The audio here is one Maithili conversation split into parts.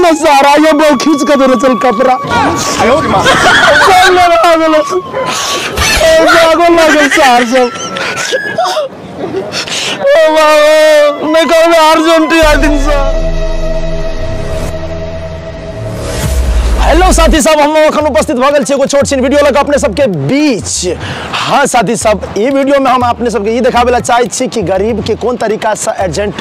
न सारा ये बहु खींच के देने चल कपड़ा सब लड़ा गेलो जागो लागल सार सब। ओ बाबा नहीं कहबे अर्जेंट दिन से। हेलो साथी सब, हम अखन उपस्थित भऽ गेल छी एगो छोट छिन वीडियो लग अपने सबके बीच। हाँ साथी सब, ई वीडियो में हम अपने सबके ई देखाबे ला चाहै छी कि गरीब के कोन तरीका से एजेंट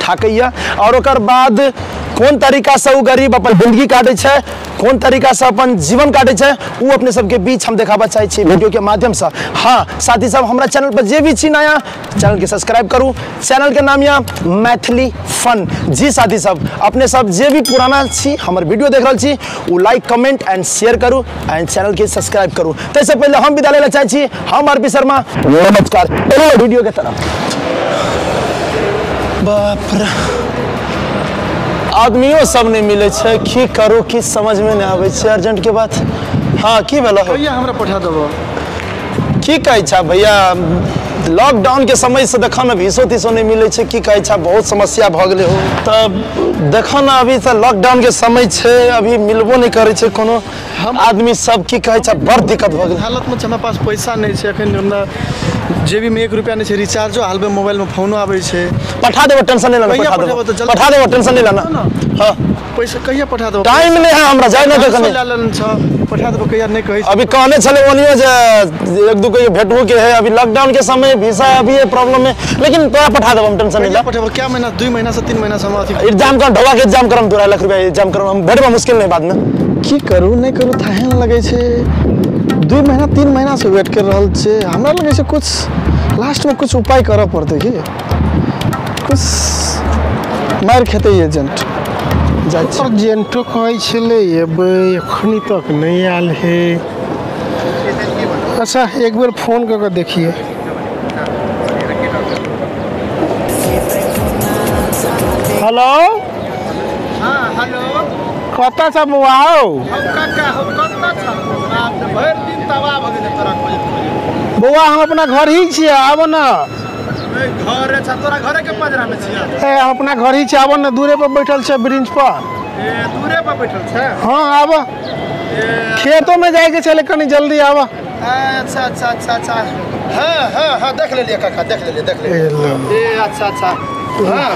ठाकैया और ओकर बाद कोन तरीका से उ गरीब अपन जिंदगी काटै छै, कोन तरीका से अपन जीवन काटै छै, उ अपने सबके बीच हम देखाबा चाहै छी वीडियो के माध्यम से। हाँ साथी सब, हमरा चैनल पर जे भी छी नया, चैनल के सब्सक्राइब करू। चैनल के नाम या मैथिली फन। जी साथी सब, अपने सब जे भी पुराना छी हमर वीडियो देख रहल छी, उ लाइक कमेंट एंड शेयर करू एंड चैनल के सब्सक्राइब करू। ताहिसँ पहिले हम विदा लै चाहै छी। हम आर पी शर्मा, नमस्कार। वीडियो के तरफ बाप रे, आदमियों सब नहीं मिले छै, की करू की समझ में नहीं आबै छै अर्जेंट के बात। हाँ की भेल भैया, हमरा पठा देबो की कहै छा भैया? लॉकडाउन के समय से देखा न भीसो तीसो नहीं मिले छै, की कहै छा, बहुत समस्या भऽ गेलै हो। तब देखा न अभी तऽ लॉकडाउन के समय छै, अभी मिलबो नहीं करै छै कोनो आदमी सब, की कहै छा, बड़ दिक्कत भऽ गेलै। हालत में हमरा पास पैसा नहीं छै अखन, हमरा जेबी में 1 रुपया नहीं छै, रिचार्जो हाल में मोबाइल में फोनो आबै छै। पठा देबो, टेंशन नहीं लेना, पठा देबो, पठा देबो, टेंशन नहीं लेना। हाँ पैसा कहिया पठा देबो? टाइम नहीं है हमरा, जाय न कने पठा देबो कहिया नहीं कहै। अभी कहने छले ओनियो जे एक दू के भेटबो के है, अभी लॉकडाउन के समय वीसा अभी ये प्रॉब्लम है, लेकिन तोरा पठा देबो हम, टेंशन नहीं ले। पठेबो क्या महीना, 2 महीना से 3 महीना से हम अथी एग्जाम कर, ढोवा के एग्जाम करम, 2 लाख रुपया एग्जाम करम, हम भेटबो मुश्किल नहीं बाद में। की करू नहीं करू थाहे न लगै छै, 2 महीना 3 महीना से वेट कर रहल छै। हमरा लगै छै कुछ लास्ट में कुछ उपाय करऽ पड़तै, की कुछ मारि खेतै एजेंट। एजेंटो कहै छलै एबै, एखनी तक नहीं आयल है। अच्छा एक बेर फोन कऽ के देखिए। हेलो। हाँ हेलो, कतऽ छ बौआ? हौ काका, हम कतऽ छ? भरि दिन तबाह भऽ गेलै तोरा खोजैत खोजैत। बौआ हम अपना घर ही छियै, आबऽ न। घरे छ तोरा, घरे के पजरा में छियै? ए हम अपना घर ही छियै, आबऽ न, दूरे पर बैठल छै ब्रिंच पर। ए दूरे पर बैठल छै? हाँ आबऽ, खेतो में जाय के छलै, कनी जल्दी आबऽ। अच्छा अच्छा अच्छा अच्छा, हाँ हाँ हाँ देख लेलियै काका, देख लेलियै, देख लेलियै। ए अच्छा अच्छा, हाँ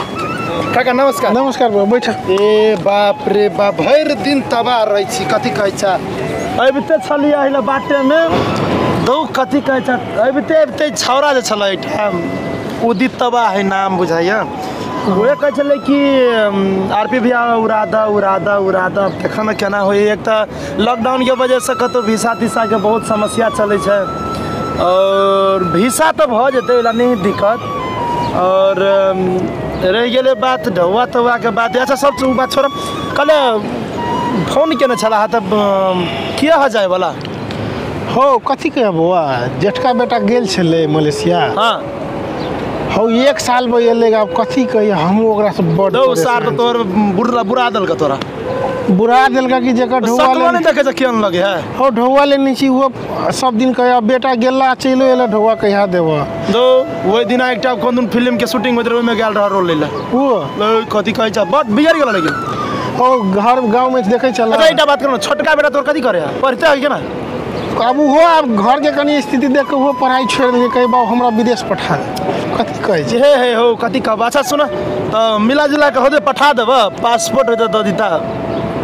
काका नमस्कार। नमस्कार बौआ, बैठ। ए बाप रे बाप, भरि दिन तबाह रहै छी, कथी कहै छ। अबिते छलियै एहि बाटे में दौ, कथी कहै छ, अबिते अबिते छौड़ा जे छलै एहिठाम, उदित तबाह है नाम बुझाइया, उहे कहै छलै कि आर पी भैया उड़ा दऽ उड़ा दऽ उड़ा दऽ। देखऽ ने केना होइ, एक तऽ लॉकडाउनके वजहसँ कतहु वीसा तीसाके बहुत समस्या चलै छै, और वीसा तऽ भऽ जेतै, ओहि लए नहि दिक्कत। और रहि गेलै बात ढौआ तौआके बात, अच्छा सब ओ बात छोड़ब। कल फोन केने छलाह तऽ किया हो जायवला? हो कथी कहब बौआ, जेठका बेटा गेल छलै मलेशिया। हाँ हौ 1 साल में एलै, आब कथी कहिए, हमहूँ ओकरासँ बड़ सार तऽ तोहर बुरा देलक, तोरा बुरा देलक कि जेकर ढौआ नहीं देखै छै केहन लगे है। हौ ढौआ लेने छी, ओहो सब दिन कहै बेटा गेला चलि एलै, ढौआ कहिया देबऽ। दो ओहि दिना एकटा कोन दिन फिल्म के शूटिंग होइत रहै, ओहिमे गेल रह रोल लै लए, ओ कथी कहै छै, बड़ बिगड़ि गेल। लेकिन ओ घर गाँव में देखै छलै। अच्छा एकटा बात करू, छोटका बेटा तोर कथी करै है, पढ़ते है केना? आब ओहो आब घर के कनी स्थिति देख के ओहो पढ़ाई छोड़ि देलकै, कहै बाबू हमरा विदेश पठा दे, कथी कहै छै। हे हे हो कथी कहब। अच्छा सुन, तऽ मिला जुला के होतै पठा देबऽ, पासपोर्ट होतै दऽ दिता,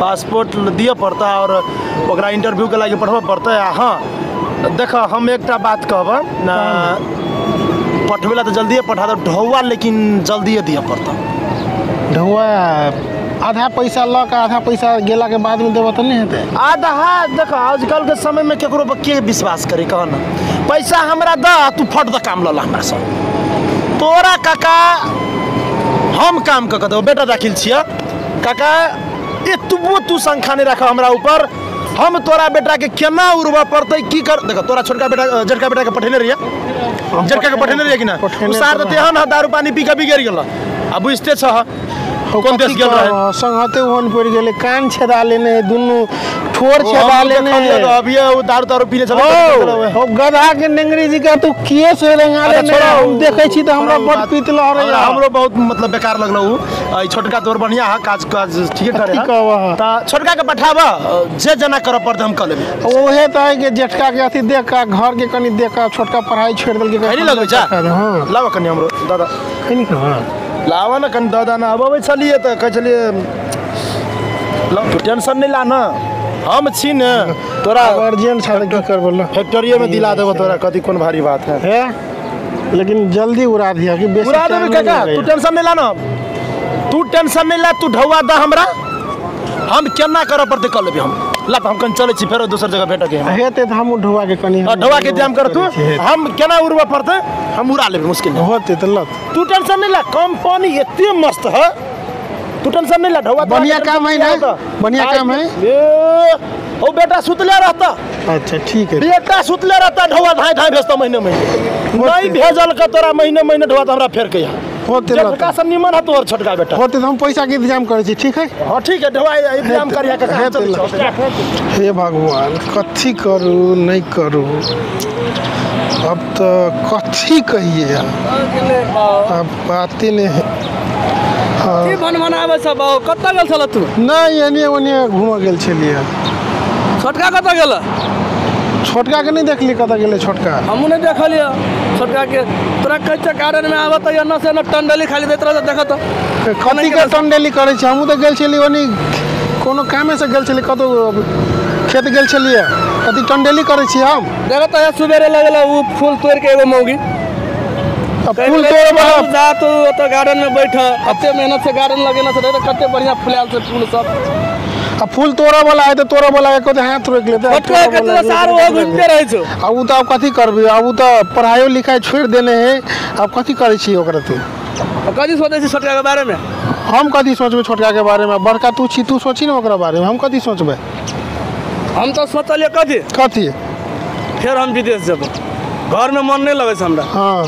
पासपोर्ट दिअ पड़तै और ओकरा इंटरव्यू के लागि पठबऽ पड़तै। आ हाँ देख, हम एकटा बात कहबऽ, पठबै लए तऽ जल्दिए पठा देब ढौआ, लेकिन जल्दिए दिअ पड़तै ढौआ। आधा पैसा लऽ के आधा पैसा गेला के बाद में देबऽ तऽ नहीं हेतै? आधा देख, आजकल के समय में केकरो पर के विश्वास करे, कह न। पैसा हमरा दऽ, तू फट दऽ काम लऽ ला हमरा से। तोरा काका हम काम कऽ के देबौ, बेटा दाखिल छियै काका, एतबो तू शंखा नहीं राख हमरा ऊपर, हम तोरा बेटा के केना उड़बऽ पड़तै की कर। देख तोरा छोटका बेटा जेठका बेटा के पठेने रहियै, जेठका के पठेने रहियै कि ना? सार तऽ तेहन है दारू पानी पी के बिगड़ि गेल, आ बुझिते छह। कोन देश गेल रहे? संगते ओहन पड़ि गेलै, कान छेदा लेने है, दुनू ठोर छेदा लेने है। अभी ओ दारू तारू पीने छलै। ओ गधा के नेंगरी जी का तू केस रंगा लेने, हम देखै छी त हमरा बड पीत लहरै। हमरो बहुत मतलब बेकार लगल उ। ई छोटका तोर बढ़िया है, काज काज ठीक करे है। त छोटका के पठाब, जे जना करऽ पड़त हम क लेबै। ओहे त है के जेठका के अथी देख का घर के कनी देख का छोटका पढ़ाई छोड़ देलकै। खैनी लगै छ? हां लाव कनी हमरो दादा खैनी के। हां लावा न कनी दादा ना अबै छलियै त कहै छलियै ला तू टेंशन नहीं ला ना, हम छी ने तोरा अर्जेंट छ की करबो ला फैक्ट्रीए में दिला देबो तोरा, कथी कोन भारी बात है। है लेकिन जल्दी उड़ा दिया कि बेसी उड़ा देबे काका, तू टेंशन नहीं ला ना, तू टेंशन नहीं ला, तू ढौआ दा हमरा, हम केना करऽ पड़तै क लेबै हम। ला त हम कन चलै छी फेरो दोसर जगह भेटऽ के हेतै त हम ढौआ के कनी ढौआ के इंतजाम कर तू, हम केना उड़बऽ पड़तै हम उड़ा लेबै, मुश्किल नहीं होतै त ला तू टेंशन नहीं ला, कंपनी एते मस्त है, तू टेंशन नहीं ला। ढौआ बढ़िया काम है ना, बढ़िया काम है। ए ओ बेटा सुतले रहता। अच्छा ठीक है, बेटा सुतले रहता, ढौआ धाय धाय भेजता महीने महीने, नहीं भेजल के तोरा महीने महीने ढौआ त हमरा फेर के यहाँ होते छोटका सब निमन है तोहर छोटका बेटा होते तो हम पैसा के इंतजाम करै छी। ठीक है हां ठीक है, ढौआ इंतजाम करिया काका। हे भगवान कथी करू नहीं करू, अब तो कथी कहिए, अब बात ही नहीं है। की भनभनाबै छ बाबू, कतऽ गेल छल तू? नहीं एने ओने घूमऽ गेल छलियै। छोटका कतऽ गेल? छोटका के नहीं देखली कतऽ गेलै छोटका, हमहूँ नहीं देखलियै छोटका के। तोरा कहै छै गार्डन में आबऽ तऽ एन्ना से एन्ना टंडली खाली दैत रहत, देखत कथी के टंडली करै छै। हमहूँ तऽ गेल छलियै ओनी कोनो कामे से गेल छलियै, कतौ खेत गेल छलियै, कथी टंडली करै छी हम। देखत तऽ सुबेरे लगल उ फूल तोड़ि के एगो मौगी फूल तोड़े वाला जा तू ओतऽ गार्डन में बैठ, कते मेहनत से गार्डन लगेने छै, कते बढ़िया फुलायल छै फूल सब। आ फूल तोड़े वाला है त तोड़े वाला के हाथ रोक लेते, घूमते रहै छौ। आ उ त आब कथी करबी, आब उ त पढ़ाइयो लिखाइ छोड़ि देने है, आब कथी करै छी ओकरा तू? कथी सोचै छी छोटका के बारे में? हम कथी सोचबै छोटका के बारे में, बड़का तू छी तू सोची ने ओकरा बारे में, हम कथी सोचबै? हम तऽ सोचलियै कथी कथी फेर हम विदेश जेबै, घर में मन नहीं लगै छै हमरा। हाँ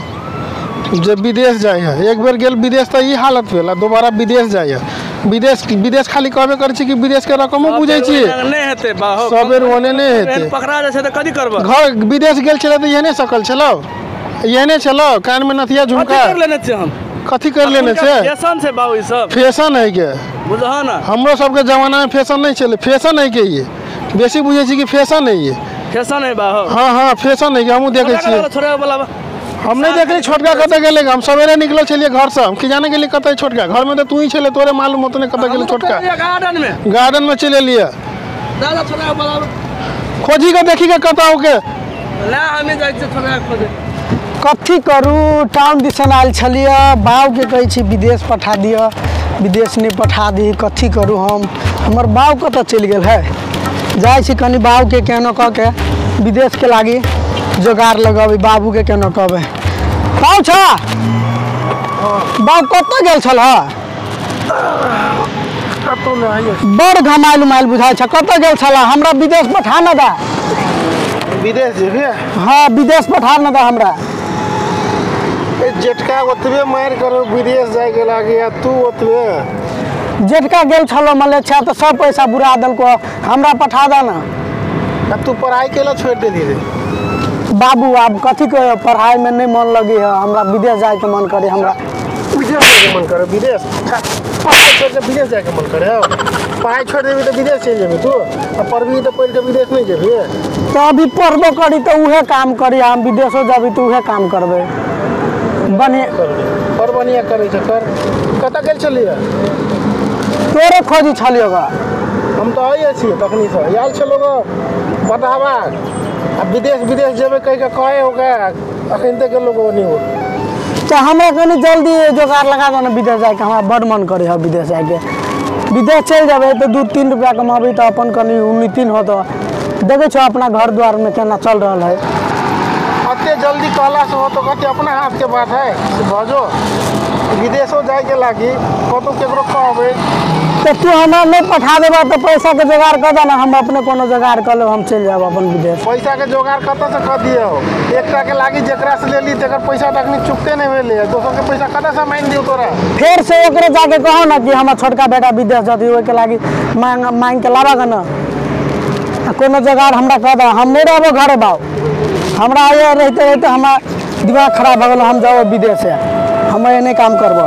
जे विदेश जाइ है, एक बेर गेल विदेश तऽ ई हालत भेल, आ दोबारा विदेश जाइ है। विदेश विदेश खाली कहबे करै छी कि विदेश के रकमो बुझै छी नहीं हेतै, सब बेर ओने नहीं हेतै, पकड़ा जाइ छै तऽ कथी करबै? घर विदेश गेल छलै तऽ एहने सकल छलौ, एहने छलौ, कान में नथिया झुमका कथी कर लेने छै हम, कथी कर लेने छै? फैशन छै बाबू, ई सब फैशन है के बुझह ना। हमरो सबके जमाना में फैशन नहीं छलै, फैशन है के ये बेसी बुझै छी कि फैशन है, ये फैशन है बाबू। हाँ हाँ फैशन है के, हमहूँ देखै छियै। छोड़े वाला हम नहीं देखली छोटका कतऽ गेलै, हम सवेरे निकलल छलियै घर से, हम कि जाने गेलियै कतऽ छोटका, घर में तऽ तू ही छलै, तोरे मालूम होतो ने कतऽ गेलै छोटका। गार्डन में, गार्डन में चलि एलियै, दादा छोटका बोलाब, खोजी के देखी के कतऽ होके ला, हमे जाइ छियै छोटका खोजे। कथी करू, टाउन दिसन आयल छलियै, बाबूके कहै छी विदेश पठा दिअ, विदेश नहि पठा दी, कथी करू हम, हमर बाबू कतऽ चलि गेल है? जाइ छी कनि बाबूके केना कऽ के विदेशके लागी जोगाड़ लगबै, बाबूके केना कहबै। बाबू छ बाबू कतऽ गेल छल? बड़ घमाइल उमाइल बुझाइ छ, कतऽ गेल छल? हमरा विदेश पठा न दा। विदेश जेबे? हाँ विदेश पठा न दा हमरा। जेठका ओतबे मारि करो विदेश जाय के लागे, आ तू ओतबे जेठका गेल छलो मलेशिया तऽ सब पैसा बुरा देलको, हमरा पठा दा ना। तू पढ़ाई केला छोड़ देली रे? बाबू आब कथी कहे, पढ़ाई में नहीं मन लगी है, हमरा विदेश जाए के मन करे, हमरा विदेश जाए के मन करे? विदेश पढ़ाई छोड़ के विदेश जाए के मन करे? पढ़ाई छोड़ देबी तऽ विदेश चलि जेबी तू, आ पढ़बी तऽ पढ़ि के विदेश नहीं जेबी? तो अभी पढ़बो करी तऽ उहे काम करी, हम विदेशो जबी तऽ उहे काम करबै। बढ़िया पर बढ़िया करै छै कर। कतऽ गेल छलियै? तोरे खोजी छलियै गा। हम तऽ आइए छियै तखनी से, आयल छलो ग बताबा, आ विदेश विदेश जेबै कहि के कहे हो गया, अखन तक गेलो गो नहीं हो। तो हमरा कनि जल्दी जोगाड़ लगा दो ना विदेश जाइके, हमरा बड़ मन करे है विदेश जाइके। विदेश चलि जेबै तऽ 2-3 रुपया कमाबी तऽ अपन कनि उन्नति होतौ। देखै छौ अपना घर द्वार में केना चल रहल है। अते जल्दी कहला से हो तो कथी अपना हाथ के बात है, से भजो विदेशो जाए के लागी कतौ केकरो कहबै तो तू हमरा नहीं पठा देबा तो पैसा के जोगाड़ कर दे ना, हम अपने कोनो जोगाड़ कर लेब, हम चलि जाब अपन विदेश। पैसा के जोगाड़ कतऽ से कर दियौ? एकटा के लागी जकरा से लेली तकर पैसा तऽ अखनी चुकते नहीं भेलै, दोसर के पैसा कतऽ से मानि दियौ तोरा? फेर से ओकरे जाके कहो ना कि हमर छोटका बेटा विदेश जदी, ओहि के लागी मांग मांग के लाबा ना, कोनो जोगाड़ हमरा कर दे, हम नहीं रहबो घरे बाबू, हमरा ये रहते रहते हमरा दिमाग खराब हो गेल, हम जाओ विदेश, हम एने काम करबो,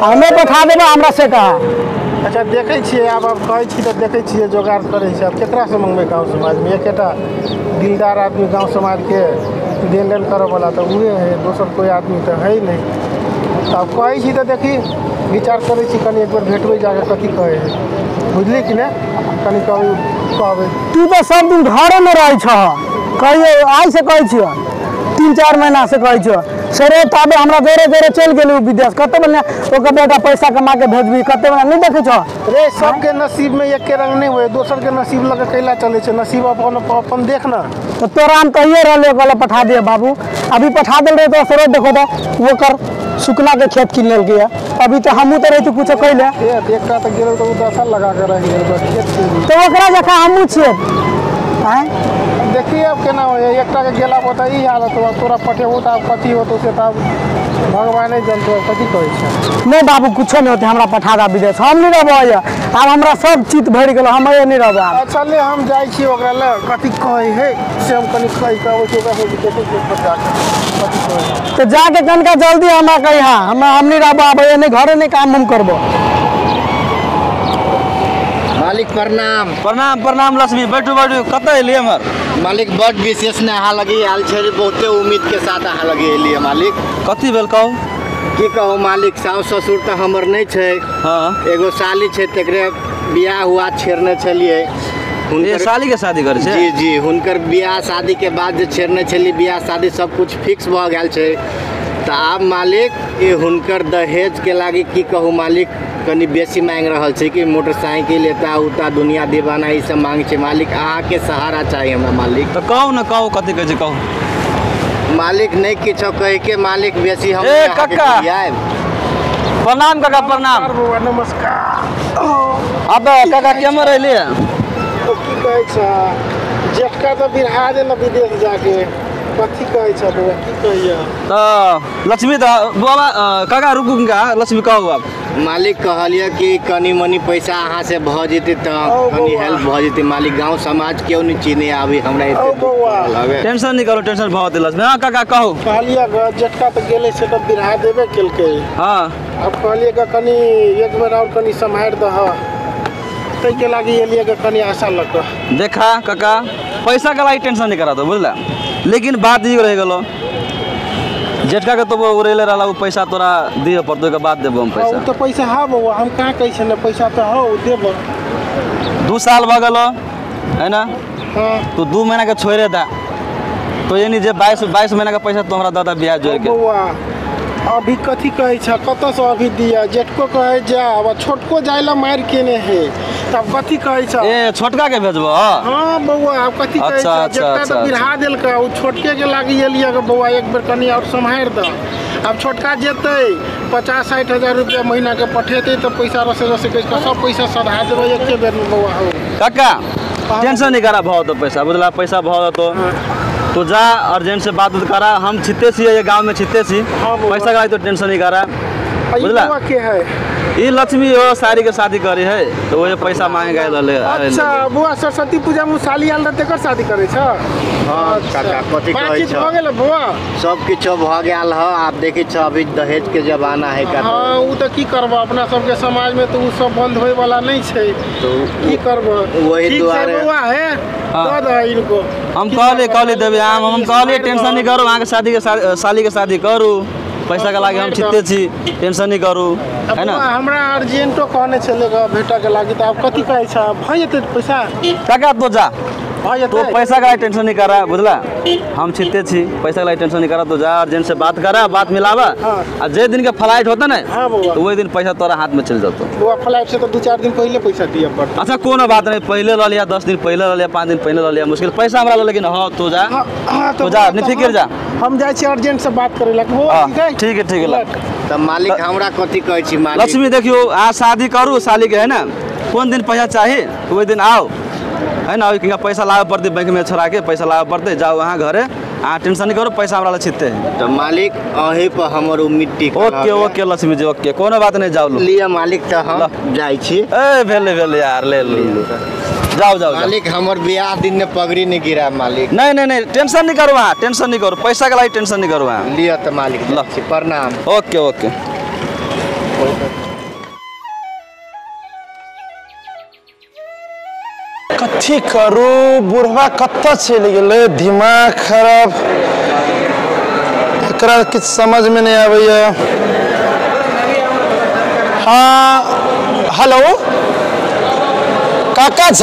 हमें पठा देबो हमरा से कहा। अच्छा देखै छियै, आब कहै छी तऽ देखै छियै, जोगाड़ करै छियै। आब केकरा से मंगबै गाँव समाजमे? एकेटा दिलदार आदमी गाँव समाजके देन लेन करऽवला तऽ उहे है, दोसर कोइ आदमी तऽ है नहि। तऽ आब कहै छी तऽ देखी विचार करै छी, कनि एक बेर भेटबै जाके कथी कहै है, बुझली कि नहि? कनि कहबै। तू तऽ सब दिन घरेमे रहै छह, कहियो आइ से कहै छियौ, 3-4 महीना से कहै छियौ सरे, तबे हमरा जोरे जोरे चलि गेलू विदेश, कते बढ़िया ओकर बेटा पैसा कमा के भेजबी, कते बढ़िया नहीं देखै छह रे? सबके नसीब में एके रंग नहीं होय, दोसर के नसीब लगे कैला चले छै, नसीब अपन अपन देख ना। तो तोरा हम कहिए रहले कहले पठा दिए बाबू, अभी पठा देल रहे तो सरो देखो तो ओकर सुकना के खेत किन लेल गया, अभी तो हमहूँ तो रही कुछो कैले। एकटा तऽ गेल तऽ 10 साल लगा के रहि गेल खेत, तो ओकरा जकाँ हमहूँ छियै। आँय देखिए अब केना हो, एकटा के गेला पर तऽ ई हालत हो, तोरा पठेबो तऽ आब कथी होतौ से तऽ आब भगवाने जानतो, कथी कहै छै। नहीं बाबू कुछो नहीं होते, हमरा पठा दा विदेश, हम नहीं रहबो आब हमरा सब चित भरि गेल, हम नहीं रहबो आब। अच्छा ले हम जाइ छी ओकरा लग, कथी कहै है से हम कनि कहि के अबै छी ओकरा से, देखै छी कथी कहै। तो जाके कनिका जल्दी हमरा कहिहा, हम नहीं रहबो आब, नहीं घरे नहीं काम हम करबो। मालिक प्रणाम। प्रणाम प्रणाम लक्ष्मी, बैठू बैठू। कतऽ एलियै हमर मालिक? बड विशेष ने अहाँ लगी आयल छै, बहुते उम्मीद के साथ अहाँ लगी एलियै मालिक। कथी भेल कहू? की कहू मालिक, साउस ससुर तऽ हमर नहि छै। हाँ। एगो साली छै तकरे बियाह हुआ छेड़ने छलियै। साली के शादी करै छै? जी जी, हुनकर बियाह शादी के बाद जे छेड़ने छलियै, बियाह शादी सब कुछ फिक्स भऽ गेल छै। तऽ आब मालिक ई हुनकर दहेज के लागी की कहू मालिक, कनि बेसी मांगि रहल छै कि मोटरसाइकिल एता उता दुनिया दीवाना ई सब मांग छै मालिक। अहाँके सहारा चाही हमरा मालिक। तऽ कहू ने, कहू कथी कहै छै कहू मालिक। नहि किछो कहिके मालिक बेसी हम। ए काका प्रणाम। काका प्रणाम। नमस्कार। अब काका केमहर एलियै? तो की कहै छ, जेठका तऽ बिरहा देल विदेश जाके, कथी कहै छ बौआ, की कहैया? तऽ लक्ष्मी तऽ बाबा काका रुकू, लक्ष्मी कहू आब। मालिक कहलियै कि कनि मनि पैसा अहाँ से भऽ जेतै तऽ कनि हेल्प भऽ जेतै मालिक। गाँव समाज केओ नहि चिन्है आबी हमरा एते। टेंशन नहीं करू, टेंशन भऽ जेतै लक्ष्मी। हाँ काका कहू। कहलियै ग जेठका तऽ गेलै से तऽ बिरहा देबे केलकै। हाँ। अब कहलियै ग कनि एक बेर और कनि सम्हारि दह, ताहिके लागि एलियै ग कनि आशा लऽ कऽ। देखा काका पैसा के लागि टेंशन नहीं करा दो बुझला, लेकिन बात ई रहि गेलो जेठका के तो उड़ेले रहला, उ पैसा तोरा दिए पड़तो, ओकर बाद देबो हम पैसा। उ तो पैसा हाँ बौआ, हम कहाँ कहै छियै ने, पैसा तऽ हौ देबो। 2 साल भऽ गेलो है ना? हाँ। तो 2 महीना के छोड़े दा, तो यानी जे 22 महीना के पैसा तो हमरा दऽ दा ब्याज जोड़ के। बौआ अभी कथी कहै छ, कतऽ से अभी दिया? जेठको कहै जा, अब छोटको जाय ला मारि केने है, तब कथी कहै छ? ए छोटका के भेजबो? हाँ बौआ, अब कथी कहै छ? जेठका तऽ बिरहा देलकै, उ छोटके के लागि एलियै ग बौआ, एक बेर कनि और सम्हारि दऽ। अब छोटका जेतै 50-60 हजार रुपया महीना के पठेतै तऽ पैसा रसे रसे कहि कऽ सब पैसा सधा देबै एके बेर में बौआ। हो काका टेंशन नहीं करा, भऽ जेतौ पैसा बुझला, पैसा भऽ जेतौ। तो जा अर्जेंट से बात करा, हम छिते छी ये गांव में छिते छी, पैसा का तो टेंशन नहीं करा बुझला। के है ई लक्ष्मी हो सारी के शादी करी है तो वो पैसा मांगे गए रहले। अच्छा बुआ सरस्वती पूजा में साली आयल रहते कर शादी करे छ? हां काका कथि कहै छ? भऽ गेल बुआ, सब किछो भऽ गेल ह। आप देखै छ अभी दहेज के जमाना है का। हां उ त की करब, अपना सबके समाज में तो उ सब बंद होय वाला नहीं छै, तो की करब वही दुआरे बुआ है दऽ दह इनको। हम कहले कहले देबै, हम कहले टेंशन नहीं करू, अहाँ के शादी के साली के शादी करू, पैसा के लागे हम छिते छी, टेंशन नहीं करू है ना। हमरा अर्जेंटो कहने छले ग भेटा के लागी, त आब कथि कहै छ? भऽ जेतै पैसा काका? तो जा, भऽ जेतै तो पैसा का टेंशन नहीं करा बुझला, हम छिते छी, पैसा के टेंशन नहीं करा। तो जा अर्जेंट से बात करा, बात मिलावा, आ जे दिन के फ्लाइट होता ना तो वही दिन पैसा तोरा हाथ में चल जतो। वो फ्लाइट से तो 2-4 दिन पहले पैसा दिए पड़त। अच्छा कोनो बात नहीं, पहले ल लिया, 10 दिन पहले ल लिया, 5 दिन पहले ल लिया, मुश्किल पैसा हमरा ल, लेकिन हां तो जा, तो जा नहीं फिक्र जा, हम जाइ छी अर्जेंट से बात करे ला। ठीक है ठीक है। तऽ मालिक हमरा कथी कहै छी मालिक? लक्ष्मी देखियो अहाँ शादी करू साली के है ना, कोन दिन पैसा चाही ओहि दिन आओ है ना, ओहि पैसा लाबे पड़तै बैंक में छोड़ा के पैसा लाबे पड़तै, जाओ अहाँ घरे, अहाँ टेंशन नहीं करू, पैसा हमरा लग छितै। तऽ मालिक अहीं पर हमर उम्मीद टिकल। Okay okay Lakshmi ji okay, कोनो बात नहीं, जाओ लिअ मालिक तऽ हम जाइ छी। ए भेलै भेलै यार, ले लू, जाओ जाओ मालिक, हमर बियाह दिन में पगड़ी नहीं गिरा मालिक। नहीं नहीं नहीं, टेंशन नहीं करू अहाँ, टेंशन नहीं करू, पैसा के लागि टेंशन नहीं करू अहाँ। लिअ तऽ मालिक ल, प्रणाम। Okay okay. कथी करू, बुढ़वा कतऽ चलि गेलै, दिमाग खराब, एकरा किछु समझमे नहि आबैया। हाँ हेलो काका छ,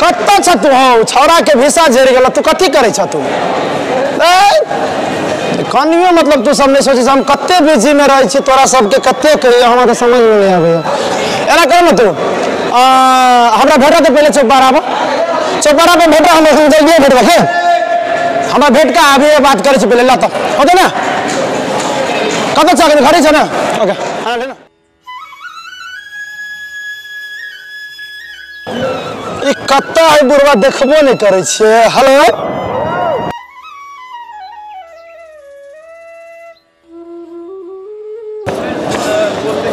कतऽ छ तू? हौ छौड़ा के भिसा झड़ि गेल, तू कथी करै छ तू? कनियो मतलब तू सब नहि सोचै छ हम कते बिजीमे रहै छी, तोरा सबके कते कहियो, हमरा तऽ समझमे नहि आबैया। एना कर ने तू हमरा भेटत तऽ पहिले चौपाड़ा पर, चौपाड़ा पर भेट, हम एखन जल्दिए भेटबै के, हमरा भेट के आबिए बात करै छी पहिले, ल तऽ होतै ने? कतऽ छ अखन? घरे छ ने? ओके हाँ ले न। ई कतऽ है बुढ़वा, देखबो नहि करै छियै। हेलो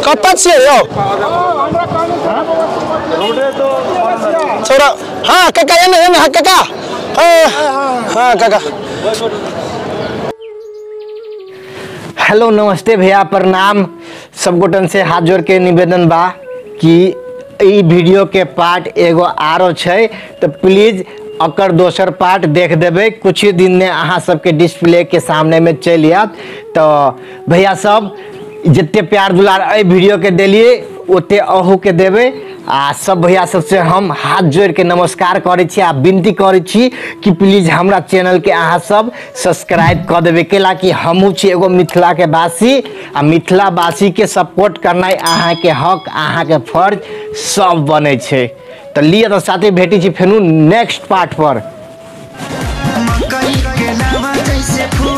कतऽ छियै यौ? छोड़ा हाँ काका एने एने, हाँ काका, हाँ काका। हेलो नमस्ते भैया, प्रणाम। सब गोटन से हाथ जोड़ के निवेदन बा कि ई वीडियो के पार्ट एगो आरो छै तो प्लीज अकर दोसर पार्ट देख देबै, कुछ ही दिन में अहाँ सबके डिस्प्ले के सामने में चलि आयत। तो भैया सब जते प्यार दुलार एहि वीडियो के देलिए ओते अहू के देबै। आ सब भैया सबसे हम हाथ जोड़ के नमस्कार करै छी आ विनती करै छी कि प्लीज हमरा चैनल के अहाँ सब सब्सक्राइब कऽ देबै, कैला कि हमहूँ छी एगो मिथिला के वासी आ मिथिला वासी के सपोर्ट करनाइ अहाँके हक अहाँके फर्ज सब बनै छै। तऽ लिअ तऽ साथे भेटै छी फेनु नेक्स्ट पार्ट पर। मकई के लावा जैसे फूल।